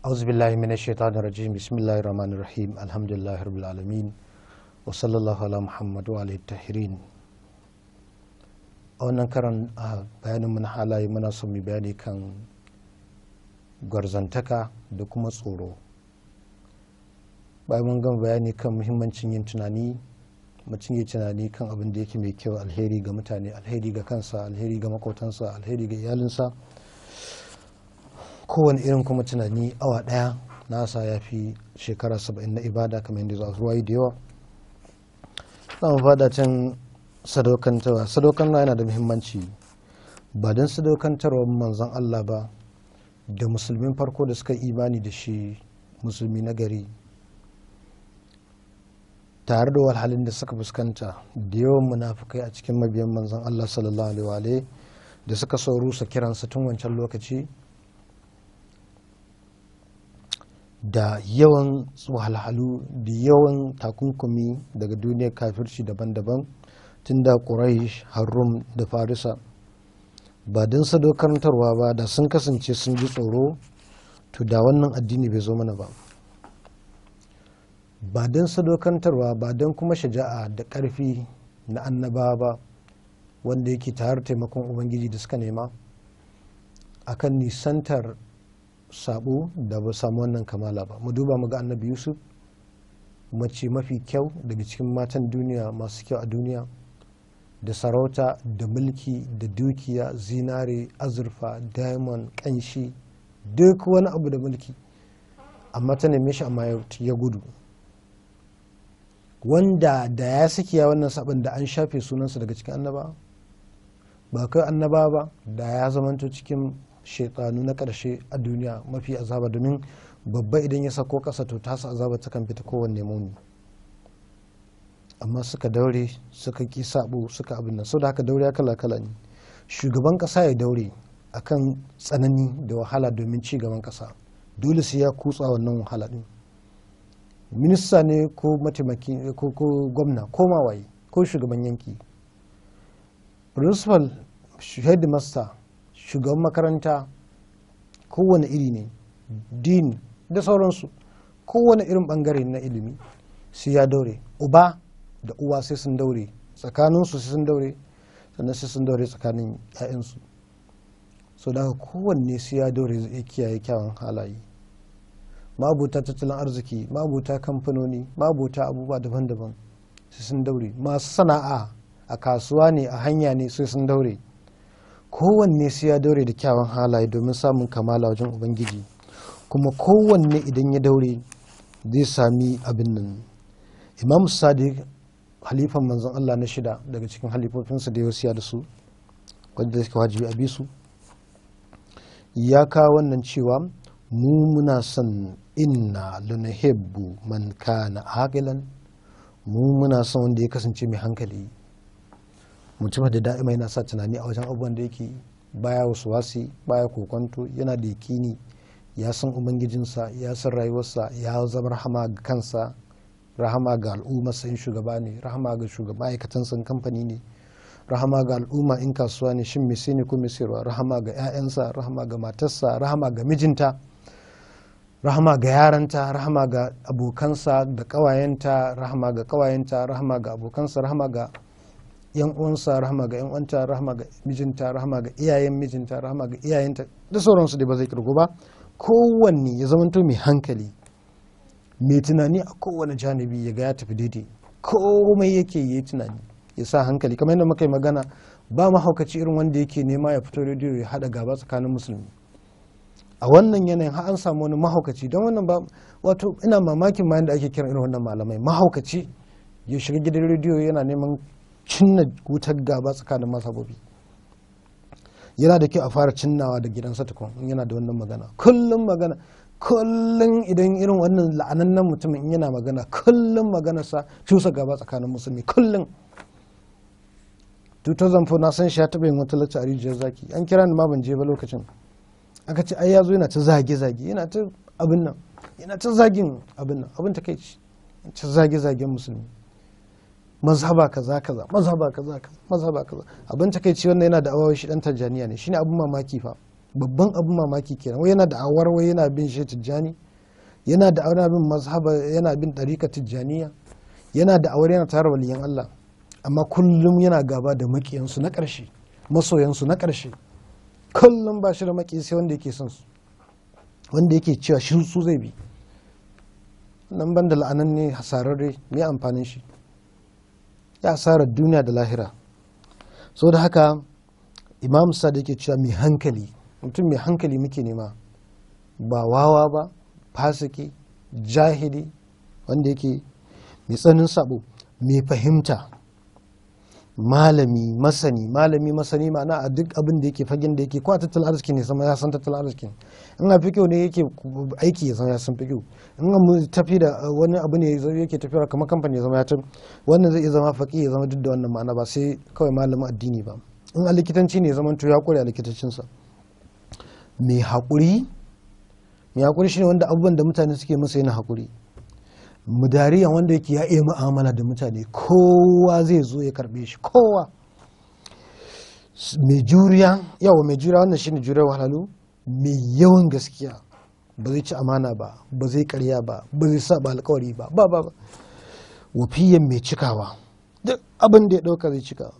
أعوذ بالله من الشيطان الرجيم. بسم الله الرحمن الرحيم. الحمد لله رب العالمين وصلى الله على محمد وعلى الطاهرين. A wannan karan, a bayanin mu na halaye, muna son mu bayani kan gwarzantaka da kuma tsoro. Bayan mun gama bayani kan muhimmancin yin tunani, mutum yi tunani kan abin da yake mai kyau, alheri ga mutane, alheri ga kansa, alheri ga makotansa, alheri ga iyalinsa, kowane irin kuma tunani awa daya nasa ya fi shekara 70 na ibada, kamar yadda za ruwayi da yawa. Za mu fada can sadaukantarwa. Sadaukantarwa yana da muhimmanci. Ba don sadaukantarwa manzon Allah ba da musulmin farko da suka imani da shi, musulmi na gari, tare da walhalin da suka fuskanta da yawan munafukai a cikin mabiyan manzon Allah sallallahu alaihi da suka so rusa kiransa tun wancan lokaci, da yawan wahalhalu da yawan takunkumi daga duniyar kafirci daban-daban, tun da Quraysh har Rum da Farisa, ba don sadaukantarwa ba da sun kasance sun ji tsoro, to da wannan addini bai zo mana ba. Ba don sadaukantarwa ba, don kuma shaja'a da ƙarfi na annabawa ba, wanda yake tare taimakon Ubangiji da suka nema akan nisantar sabo, da ba samu wannan kamala ba. Mu duba mu ga Annabi Yusuf, mace mafi kyau daga cikin matan duniya masu kyau a duniya, da sarauta da mulki da dukiya, zinare, azurfa, diamond, kanshi, duk wani abu da mulki, amma ta neme shi, amma ya gudu. Wanda da ya sakiya wannan sabon, da an shafe sunansa daga cikin annaba, ba kai annaba ba, da ya zamanto cikin shaitanu na karshe a duniya mafi azaba, domin babba idan ya sako kasa, to tasa azaba ta kan fita kowanne muni. Amma suka daure, suka ki sabo, suka abin nan. Sau da haka daure kala kala ne. Shugaban kasa ya daure akan tsanani da wahala domin ci gaban kasa, dole sai ya kutsa wannan wahala din. Minista ne ko mataimaki ko gwamna ko mawaye ko shugaban yanki, principal, headmaster, shugaban makaranta, kowane iri ne, dean da sauransu, kowane irin bangare na ilimi sai ya daure. Uba da uwa sai sun daure tsakaninsu, sai sun daure, sannan sai sun daure tsakanin 'ya'yansu. So da kowanne sai ya daure zai kiyaye kyawun halaye. Mabuta tattalin arziki, mabuta kamfanoni, mabuta abubuwa daban-daban, sai sun daure. Masu sana'a a kasuwa ne, a hanya ne, sai sun daure. Kowanne sai ya daure da kyawun halaye domin samun kamala wajen Ubangiji. Kuma kowanne idan ya daure zai sami abin nan. Imam Sadiq, halifan manzon Allah na shida daga cikin halifofinsa da ya wasiya da su, wanda suka wajibi a bisu, ya kawo wannan cewa mu muna son inna lanahibbu man kana aqilan. Mu muna son wanda ya kasance mai hankali, mutum da da'ima yana sa tunani a wajen abubuwan da yake, baya wasu wasi, baya kokonto, yana da yakini, ya san Ubangijinsa, ya san rayuwarsa, ya zama rahama ga kansa, rahama ga al'ummarsa in shugaba ne, rahama ga shugaba ma'aikatansa in kamfani ne, rahama ga al'umma in kasuwa ne, shin mai ne ko mai sayarwa, rahama ga 'ya'yansa, rahama ga matarsa, rahama ga mijinta, rahama ga yaranta, rahama ga abokansa da kawayenta, rahama ga kawayenta, rahama ga abokansa, rahama ga yan uwansa, rahama ga yan uwanta, rahama ga mijinta, rahama ga iyayen mijinta, rahama ga iyayenta da sauransu da ba zai kirgo ba. Kowanne ya zamanto mai hankali, mai tunani a kowane janibi, ya ga ya tafi daidai. Komai yake yi tunani, ya sa hankali. Kamar yadda muka yi magana, ba mahaukaci irin wanda yake nema ya fito rediyo ya haɗa gaba tsakanin musulmi. A wannan yanayin har an samu wani mahaukaci, don wannan ba, wato ina mamakin ma yadda ake kiran irin wannan malamai mahaukaci, ya shiga gidan rediyo yana neman cinna wutar gaba tsakanin masabobi. Yana da kyau a fara cinnawa da gidansa tukun in yana da wannan magana. Kullum magana, kullum idan irin wannan la'anannen mutumin in yana magana, kullum maganarsa cusa gaba tsakanin musulmi. Kullum 2004 na san shi, ya taɓa yin wata lacca a Rijiyar Zaki. An kira ni ma, ban je ba lokacin. Aka ce ai ya zo yana ta zage-zage, yana ta abin nan, yana ta zagin abin nan, abin takaici, ta zage-zagen musulmi, mazhaba kaza kaza, mazhaba kaza kaza, mazhaba kaza. Abin takaici, wannan yana da awawa shi dan Tanjaniya ne. Shine abin mamaki fa. Babban abin mamaki kenan, wai yana da awar wai yana bin shi Tijjani, yana da awar bin mazhaba, yana bin ɗarika Tijjaniya, yana da awar yana tare waliyan Allah, amma kullum yana gaba da makiyansu na ƙarshe, masoyansu na ƙarshe. Kullum ba shi da maki sai wanda yake son su, wanda yake cewa shi su zai bi. Nan ban da la'anan ne hasararre, me amfanin shi? Ya hasarar duniya da lahira. So da haka Imam Sadiq yake cewa mai hankali, mutum mai hankali muke nema, ba wawa ba, fasiki, jahili, wanda yake mai tsanin sabo, mai fahimta, malami masani. Malami masani ma'ana a duk abin da yake fagen da yake, ko a tattalin arziki ne sama ya san tattalin arziki, in a fikiyo ne yake aiki ya zama ya san fikiyo, in a tafi da wani abu ne yake tafiyar kamar kamfani ya zama ya tafi, wannan zai iya zama faƙi ya zama duk da wannan ma'ana, ba sai kawai malamin addini ba. In a likitanci ne ya zama to ya kware a likitancinsa. Mai haƙuri, mai haƙuri shine wanda abubuwan da mutane suke masa yana haƙuri. Mudariyan wanda yake ya iya mu'amala da mutane, kowa zai zo ya karbe shi, kowa. Mai juriya, yawa mai juriya, wannan shine juriyar wahalhalu. Mai yawan gaskiya, ba zai ci amana ba, ba zai karya ba, ba zai saba alkawari ba, ba ba wafiyan mai cikawa, duk abin da ya dauka zai cika.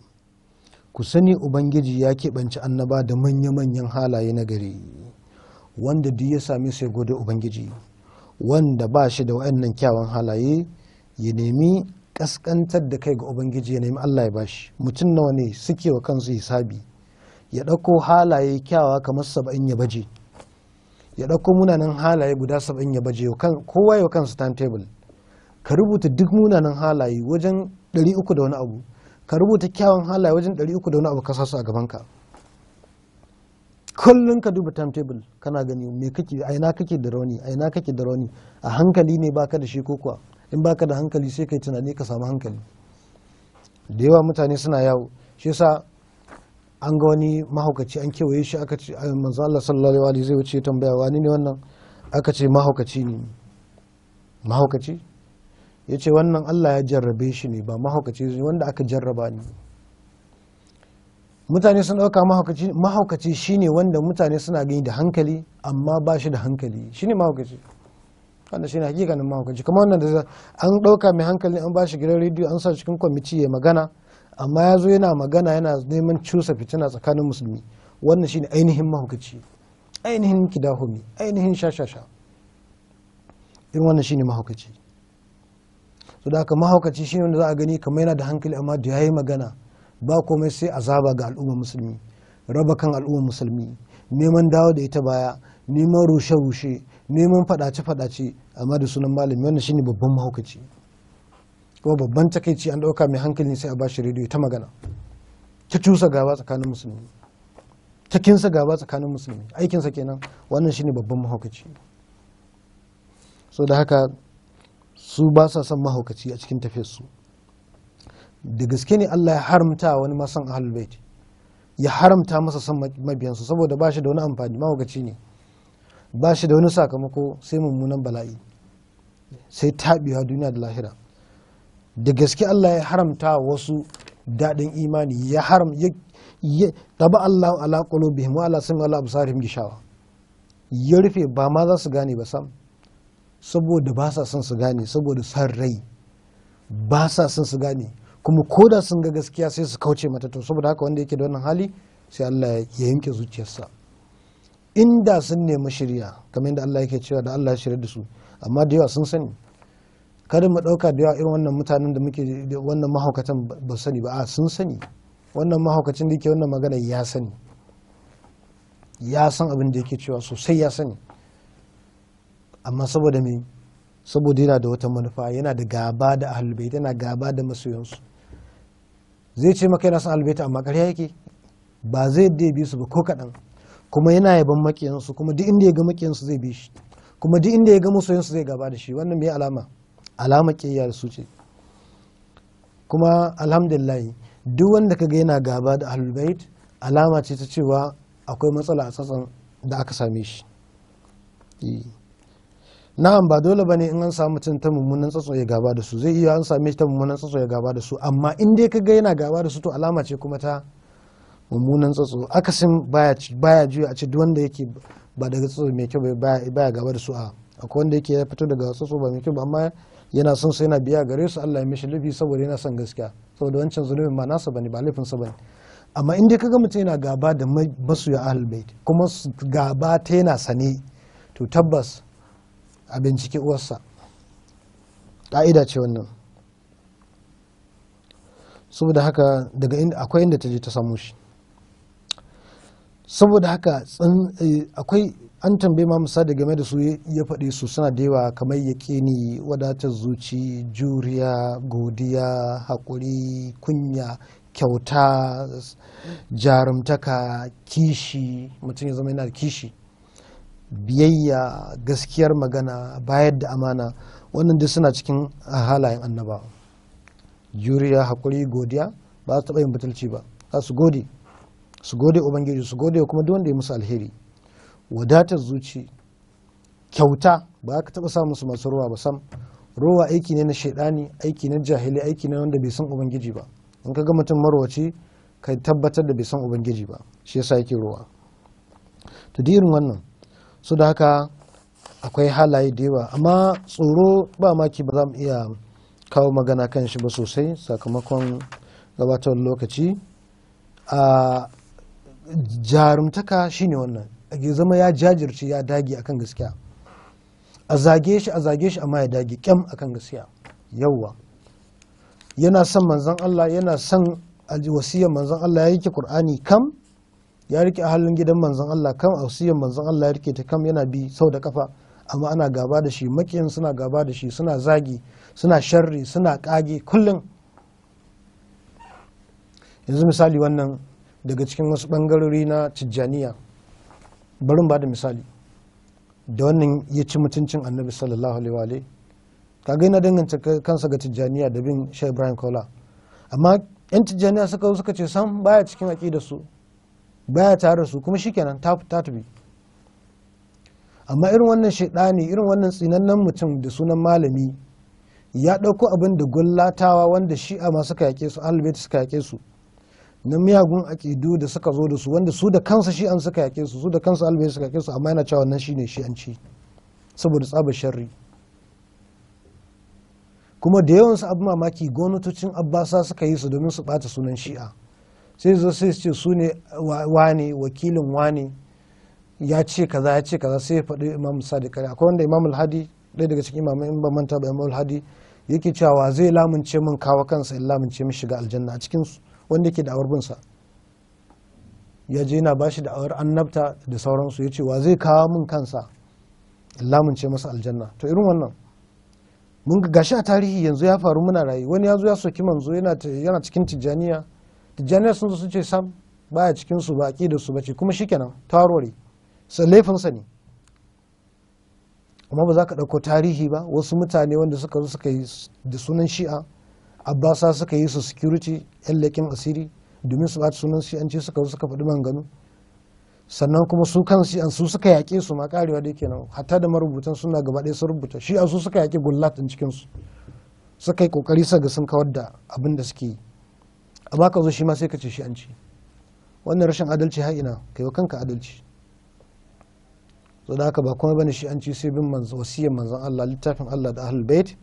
Ku sani Ubangiji ya keɓanci annaba da manya-manyan halaye na gari, wanda duk ya same su ya gode Ubangiji. Wanda ba shi da wa'annan kyawun halaye ya nemi kaskantar da kai ga Ubangiji, ya nemi Allah ya bashi. Mutum nawa ne suke wa kansu hisabi, ya ɗauko halaye kyawawa kamar 70 ya baje, ya ɗauko munanan halaye guda 70 ya baje, kowa ya kansa timetable. Ka rubuta duk munanan halaye wajen 300 da wani abu, ka rubuta kyawun halaye wajen 300 da wani abu, ka sa su a gabanka. Kullum ka duba timetable kana gani me kake, a ina kake da rauni, a ina kake da rauni, a hankali ne baka da shi ko kuwa in baka da hankali sai kai tunani ka samu hankali. Da yawa mutane suna yawo, shi yasa an ga wani mahaukaci an kewaye shi, aka ce manzo Allah sallallahu alaihi zai wuce tambaya wani ne wannan, aka ce mahaukaci ne. Mahaukaci yace wannan Allah ya jarrabe shi ne, ba mahaukaci ne, wanda aka jarraba ne. Mutane sun ɗauka mahaukaci shine wanda mutane suna gani da hankali amma ba shi da hankali, shine mahaukaci. Wanda shine hakikanin mahaukaci. Kamar wannan da an ɗauka mai hankali an ba shi gidan rediyo an sa cikin kwamiti ya magana, amma ya zo yana magana yana neman cusa fitina tsakanin musulmi. Wannan shine ainihin mahaukaci, ainihin kidahumi, ainihin shashasha. Irin wannan shine mahaukaci. So da haka mahaukaci shine wanda za a gani kamar yana da hankali amma da yayi magana ba komai sai azaba ga al'ummar musulmi, raba kan al'ummar musulmi, neman dawo da ita baya, neman rushe-rushe, neman fadace-fadace, amma da sunan malami. Wannan shine babban mahaukaci. Kuma babban takaici an dauka mai hankali sai a bashi rediyo ta magana, ta cusa gaba tsakanin musulmi, ta kinsa gaba tsakanin musulmi, aikinsa kenan. Wannan shine babban mahaukaci. So da haka su ba sa son mahaukaci a cikin tafiyarsu. Da gaske ne Allah ya haramta wani masan ahlul bait, ya haramta masa son mabiyansu saboda ba shi da wani amfani, mahaukaci ne, ba shi da wani sakamako sai mummunan bala'i, sai taɓewa duniya da lahira. Da gaske Allah ya haramta wasu daɗin imani, ya haram ya taba Allah ala qulubihim wa ala sam'ihim wa ala absarihim gishawa, ya rufe ba ma za su gane ba sam, saboda ba sa son su gane, saboda san rai ba sa son su gane, kuma ko da sun ga gaskiya sai su kauce mata. To saboda haka wanda yake da wannan hali sai Allah ya yanke zuciyarsa. Inda sun nemi shirya kamar yadda Allah yake cewa da Allah ya shirya da su, amma da yawa sun sani. Kada mu dauka da yawa irin wannan mutanen da muke wannan mahaukatan ba sani ba, a sun sani. Wannan mahaukacin da yake wannan magana ya sani, ya san abin da yake cewa sosai, ya sani. Amma saboda me? Saboda yana da wata manufa, yana da gaba da ahlul bait, yana gaba da masoyansu. Zai ce maka yana son ahlul bait amma ƙarya yake, ba zai yadda ya bi su ba ko kaɗan. Kuma yana yaban makiyansu, kuma duk inda ya ga makiyansu zai bi shi, kuma duk inda ya ga masoyansu zai gaba da shi. Wannan me alama? Alama ƙiyayya da su ce. Kuma alhamdulillah duk wanda kaga yana gaba da ahlul bait alama ce ta cewa akwai matsala a tsatson da aka same shi. Na'am, ba dole bane in an samu mutum ta mummunan tsatso ya gaba da su, zai iya an same shi ta mummunan tsatso ya gaba da su, amma in dai kaga yana gaba da su to alama ce kuma ta Mummunan tsatso akasin baya juya a ce duk wanda yake ba daga tsatso mai kyau baya gaba da su. A akwai wanda yake ya fito daga tsatso ba mai kyau ba, amma yana son su, yana biya gare su, Allah ya mishi lufi saboda yana son gaskiya, saboda wancan zunubin ba nasa bane, ba laifinsa bane. Amma in dai kaga mutum yana gaba da masoya ahlul bait, kuma gaba ta yana sane, to tabbas a bincike uwarsa. Ka'ida ce wannan. Saboda haka daga inda akwai inda ta je ta samu shi. Saboda haka akwai an tambaye ma misali game da su, ya faɗi su suna da yawa, kamar yaƙini, wadatar zuci, juriya, godiya, haƙuri, kunya, kyauta, jarumtaka, kishi, mutum ya zama yana da kishi, biyayya, gaskiyar magana, bayar da amana. Wannan duk suna cikin halayen annabawa. Juriya, haƙuri, godiya, ba su taɓa yin butulci ba, za su gode, su gode ubangiji, su gode kuma duk wanda ya musu alheri. Wadatar zuci, kyauta, ba ka taɓa samun su masu ruwa ba sam. Rowa aiki ne na shaidani, aiki na jahili, aiki ne wanda bai san ubangiji ba. In ka ga mutum marwaci, ka tabbatar da bai san ubangiji ba, shi yasa yake rowa. To duk irin wannan su da haka akwai halaye da yawa, amma tsoro ba maki ba za mu iya kawo magana kan shi ba sosai sakamakon gabatar lokaci. A jarumtaka shine wannan, ya zama ya jajirce, ya dage akan gaskiya. A zage shi, a zage shi, amma ya dage kyam akan gaskiya. Yawwa, yana son manzon Allah, yana son wasiyar manzon Allah, ya rike Qur'ani kam, ya rike halin gidan manzon Allah kam, wasiyar manzon Allah ya rike ta kam, yana bi sau da kafa, amma ana gaba da shi, makiyan suna gaba da shi, suna zagi, suna sharri, suna kage kullum. Yanzu misali wannan daga cikin wasu bangarori na Tijjaniya, barin ba da misali da wannan ya ci mutuncin Annabi sallallahu alaihi wa alihi. Kaga yana danganta kansa ga Tijjaniya da bin Sheikh Ibrahim Kaula, amma yan Tijjaniya suka zo suka ce sam baya cikin aqidar su, baya tare da su, kuma shikenan ta tafi. Amma irin wannan shaidani, irin wannan tsinannen mutum da sunan malami, ya ɗauko abin da gullatawa wanda Shi'a ma suka yake su, ahlul bait suka yake su, na miyagun aƙidu da suka zo da su, wanda su da kansa Shi'an suka yake su, su da kansa ahlul bait suka yake su, amma yana cewa wannan shine Shi'anci saboda tsabar sharri. Kuma da yawansu abu mamaki, gwamnatocin Abbasa suka yi su domin su ɓata sunan Shi'a. Sai zo sai su ce su ne wane, wakilin wane ya ce kaza, ya ce kaza, sai ya faɗi Imam Sadiq. Akwai wanda Imam Al-Hadi, ɗaya daga cikin imamai in ba manta ba, Imam Al-Hadi yake cewa zai lamunce min kawo kansa in lamunce min shiga aljanna a cikin su, wanda yake da'awar bin sa. Ya je yana bashi da'awar annabta da sauransu, ya ce wa zai kawo min kansa in lamunce masa aljanna. To irin wannan mun ga gashi a tarihi yanzu ya faru, muna rayu. Wani ya zo ya soki manzo, yana cikin Tijjaniya. Tijjaniya sun zo sun ce sam baya cikin su, ba aqidar su bace, kuma shikenan ta warware, laifinsa ne. Amma ba za ka ɗauko tarihi ba, wasu mutane wanda suka zo suka yi da sunan Shi'a, Abbasa suka yi su security, yan leƙen asiri, domin su ɓata sunan Shi'anci, suka zo suka faɗi maganganu. Sannan kuma su kan Shi'an su suka yaƙe su ma, karewa da kenan, hatta da marubutan suna gaba ɗaya sun rubuta Shi'a su suka yaƙi gullat ɗin cikin su, suka yi ƙoƙari suka ga sun kawar da abin da suke yi. Amma ka zo shi ma sai ka ce Shi'anci. Wannan rashin adalci har ina, kai wa kanka adalci. Saboda haka ba komai bane Shi'anci sai bin wasiyar manzon Allah, littafin Allah da ahlul bait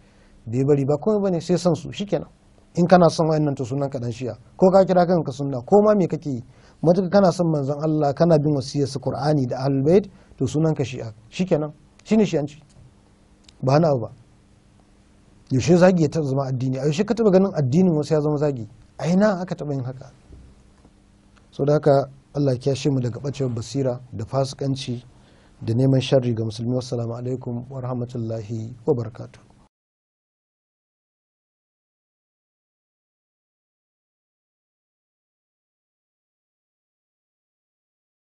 da ya bari, ba komai bane sai son su, shikenan. In kana son wayannan to sunan ka dan Shi'a, ko ka kira kanka sunna ko ma me kake yi, matuka kana son manzon Allah, kana bin wasiyar su Qur'ani da ahlul bait, to sunan ka Shi'a, shikenan, shine Shi'anci, ba na abu ba. Yaushe zagi ya taɓa zama addini? A yaushe ka taɓa ganin addinin wasu ya zama zagi? A ina aka taɓa yin haka? Saboda haka Allah ya kiyashe mu daga ɓacewar basira da fasikanci da neman sharri ga musulmi. Wassalamu alaikum wa rahmatullahi wa barakatuh.